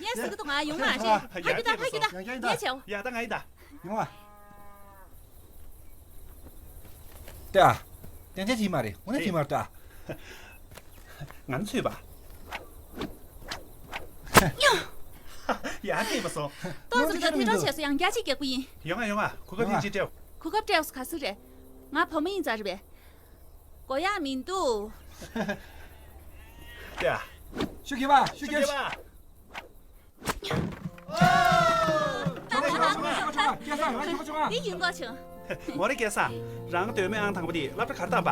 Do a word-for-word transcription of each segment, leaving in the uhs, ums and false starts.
ངས་ཟེར་གི་འདུག་ང་ཡོང་མ་རེད། ཧ་གི་ད་ཧ་གི་ད། ཡང་ཡང་ཡང་ངས་བྱའོ། ཡ་ད་ང་ཡིན་ད། ཡོང་བ། ལྟ། ཏན་ཏན་དེ་མ་རེད། འོ་ན་དེ་མ་རེད་ད། ང་ཚོས་པ། ཡ་ལྟས་པ་སོང་། ཏོག་ཙམ་ད་དེ་འདྲ་བྱས་སོ་ཡང་རྒྱ་ཆེ་རྒྱག་པ་ཡིན། ཡོང་ང་ཡོང་ང་གོ་སྐབས་ཡིན་ཅི་སྤྲད། གོ་སྐབས་སྤྲད་སོ་ག་ཟིག་རེད། ང་བུ་མོ་ཡིན་ཙང་རེད་པས། གོ་ཡག་མི་འདུག་ལྟས། ཤུགས་རྒྱབ་པ་ཤུགས་རྒྱབ། འདི་ཡིན་གོ་བྱུང་། འོ་རེད་སྐལ་བཟང་། རང་འདོད་མོས་ཨང་དང་པོ་དེ་སློབ་གྲྭ་གར་བཏང་པ།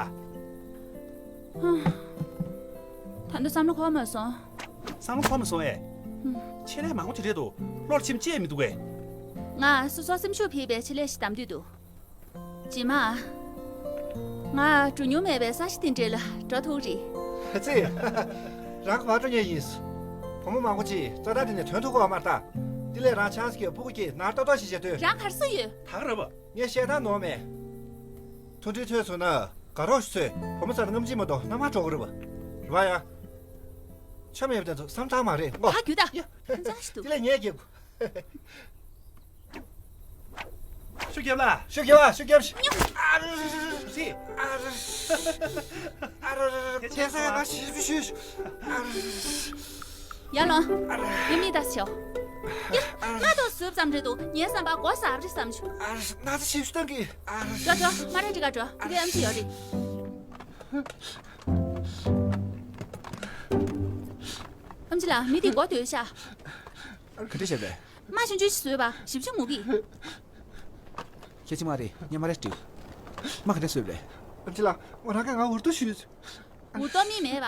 ད་དུང་བསམ་བློ་འཁོར་མ་སོང་། བསམ་བློ་འཁོར་མ་སོང་ཨེ། ཆེད་ལས་མང་པོ་དེ་འདྲས་འདུག་བློར་ཆེམ་ཅི་ཡང་མི་འདུག་གས། ང་སོ་སོར་སེམས་ཤུགས་འཕེལ་བའི་ཆེད་ལས་ཤིག་གདམ་འདོད་འདུག་རྗེས་མ། ང་འགྲོ་མྱོང་མེད་པའི་ས་ཆ་དེ་འདྲས་ལ་འགྲོ་ཐུབ་རེད། ཨ་ཙི། རང་ག་པར་འགྲོ་མཁན་ཡིན། བུ་མོ་མང་པོ་ཅིག་རྩ་དྲག་དེ་ནས་ཐོན་ཐུབ་ཀྱི་ཡོད་མ་རེད་ད། དེ་ལས་རང་ཆང་ས་གིས་ཕྲུ་གུ་སྐྱེས་ནར་ཏོག་ཏོག་ཞིག་བྱེད་འདོད། རང་གར་སུ་ཡོད། ད་ག་རེད་པ། ངས་བཤད་སྟངས་ནོར་མེད། མཐུན་སྒྲིལ་ཐོན་སོང་ན་དགའ་རོགས་ཤིག་བཟོས། བུ་མོ་ཚོ་ལ་རྔམ་བརྗིད་མ་གཏོགས་རྣམ་པར་འགྲོ་གི་རེད་པ། རེད་པ་ཡ། ཆོ་མེད་པ་དེ་ཚོ་བསམ་བཏང་མ་རེད་ངོ་། ཧ་གྱོད་ད། ཡ། ཧན་ཅང་ཞིག་འདུག་དེ་ལས་ངས་རྒྱབ། ཤུགས་རྒྱབ་ལ། ཤུགས་རྒྱབ་ཤུགས་རྒྱབ། ཨ་རུ་རུ་རུ་རུ། ཨ་རུ་རུ་རུ། ཨ་རུ་རུ་རུ། ཁྱེད་ཚོ་ང་ཤི་ཤི་ཤི། ཨ་རུ་རུ་རུ། ཡར་ལོངས། ཡ་མིག་ལྟ་ཤོག་ཡ། ང་དང་བཟོས་ཙམ་རེད་འདུག་ངའི་བསམ་པར་མགོ་ཟ་བ་རེད་བསམ་བྱུང་། ཨ་རུ་རུ། ན་ཚ་ཤི་ཤི་བཏང་གི། ཨ་རུ་རུ། འགྲོ་འགྲོ་མ་རེད་འགྲིག་ག་འགྲོ་འདི་གའི་ཨམ་ཆི་ཡོད་རེད། ཨམ་ཆི་ལགས་མི་དེ་མགོ་སྡོད་ཤག་ག་འདྲ་བྱས་པས། རྨ་ཆུང་ཆུང་ཞིག་བཟོས་པ་ཞིབ་ཅིང་ངུ་གི། ཁྱེད་ཅི་མ་རེད་ངས་མ་རེད་དྲིས། རྨ་ག་འདྲ་བཟོས་པས། ཨ་ཅི་ལགས་ངོ་རང་གིས་ང་འུར་རྡོ་གཞུས། འུར་རྡོ་མི་མེད་པ།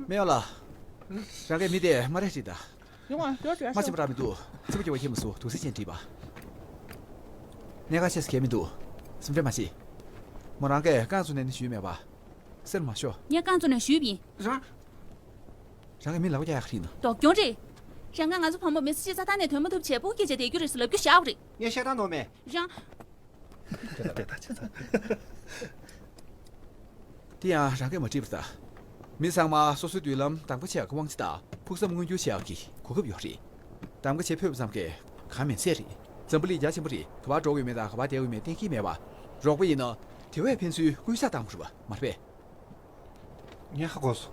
མེད་ཡོད་ལ། རང་གིས་མི་དེ་མ་རེད་དྲིས་ད། ཡོང་བ་ཡོད་དྲིས་མ་ཤེས་པ་རག་མི་འདུག་ཚིག་པ་སྐྱོ་བ་ཁྱེད་མ་སུ་དུག་སེལ་ཅན་དྲིས་པ། གནད་འགག་ཆེ་ས་གས་མི་འདུག་སེམས་ཁྲལ་མ་བྱེད། མོ་རང་གིས་རྐང་བཙུགས་ནས་ནི་ཞུས་མེད་པ། སེམས་མ་ཤོར། ངས་རྐང་བཙུགས་ནས་ཞུས་པ་ཡིན། རང་། རང་གིས་མི་ལག་པ་རྒྱག་ཡག་རིག་ན། སྡུག་གྱོང་རེད། རང་གིས་ང་ཚོ་བུ་མོ་མི་ཚེ་གཅིག་རྩ་ཐང་ནས་ཐོན་མ་ཐུབ་བྱས་ཕྲུ་གུ་སྐྱེས་བྱས་བསྡད་རྒྱུ་རེད་ཟེར་ལབ་རྒྱུ་བཞག་པ་རེད། ངས་བཤད་སྟངས་ནོར་མེད། རང་། དེ་ཡང་རང་གིས་མ་དྲིས་པར་ད། མི་ཚང་མ་སོ་སོའི་མདུན་ལམ་གདམ་ཁ་བྱེད་ཡག་གི་དབང་ཆ་དང་ཕུགས་བསམ་མངོན་འགྱུར་བྱེད་ཡག་གི་གོ་སྐབས་ཡོད་རེད། གདམ་ཁ་བྱེད་ཕོད་པ་ཙམ་གྱིས་གང་མིན་ཚད་རེད། འཛམ་བུ་གླིང་རྒྱ་ཆེན་པོ་རེད། ག་པར་འགྲོ་དགོས་མེད་དང་ག་པར་བསྡད་དགོས་མེད་གཏན་འཁེལ་མེད་པ། རོགས་པ་ཡིན་ན་དེ་བས་ཕན་ཚུན་སྐུལ་ལྕག་བཏང་དགོས་རེད་པ་མ་རེད་པས། ངས་ཧ་གོ་སོང་།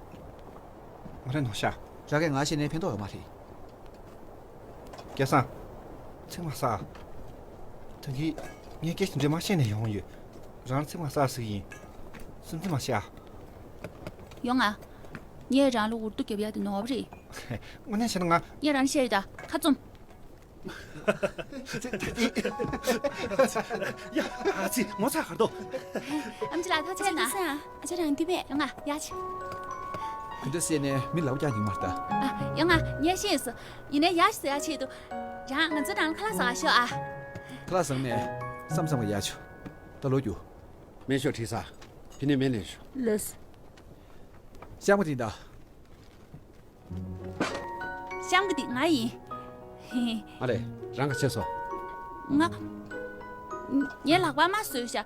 མ་རེད་ནོ་ཤ། རང་གིས་ང་ཤེས་ནས་ཕན་ཐོགས་ཡོད་མ་རེད། སྐལ་བཟང་། ཚིག་མ་ཟ། ད་གིན་ངས་སྐད་ཆ་འདྲ་མ་བཤད་ནས་ཡོང་ཡོད། རང་ཚིག་མ་ཟ་ཟིག་ཡིན། སེམས་ཚིག་མ་བཤད་ཨ། ཡོང་ང་། ངས་རང་ལ་འུར་རྡོ་རྒྱབ་ཡག་དེ་ནོར་བ་རེད། དངོས་གནས་བྱས་ན་ང་། ངས་རང་ལ་བཤད་ཡོད་ད་ཁ་བཙུམ། ཡ། ཨ་ཙི་ངོ་ཚ་གར་འདུག་ཨམ་ཆི་ལགས་ཐུགས་རྗེ་གནང་། ཨ་ཅག་རང་འདི་བས། ཡོང་ང་ཡ་ཆི། ག་འདྲ་ཟེར་ནས་མི་ལབ་རྒྱག་ཉིན་མར་ལྟ། ཨ། ཡོང་ང་ངས་ཤེས་སོང་། ཡིན་ནའི་ཡ་ཟེར་ཡ་ཆེད་དུ། རང་ང་ཚོ་རང་ཁ་ལག་ཟ་ག་ཤོག་ཨ། ཁ་ལག་ཟ་ནས་བསམ་བསམ་ག་ཡ་ཆུ། ད་ལོ་རྒྱུ། མེད་ཤོག་ཁྲི་ས། ཕི་ནས་མེད་ལེན་ཤོག་ལགས་སོ། ཤ་མོ་དེ་འདྲ། ཤང་གི་འདི་ང་ཡིན། ཨ་ལས། རང་ག་ཆེ་སོ། ང་། ངའི་ལག་པ་མ་བཟོས་ཤག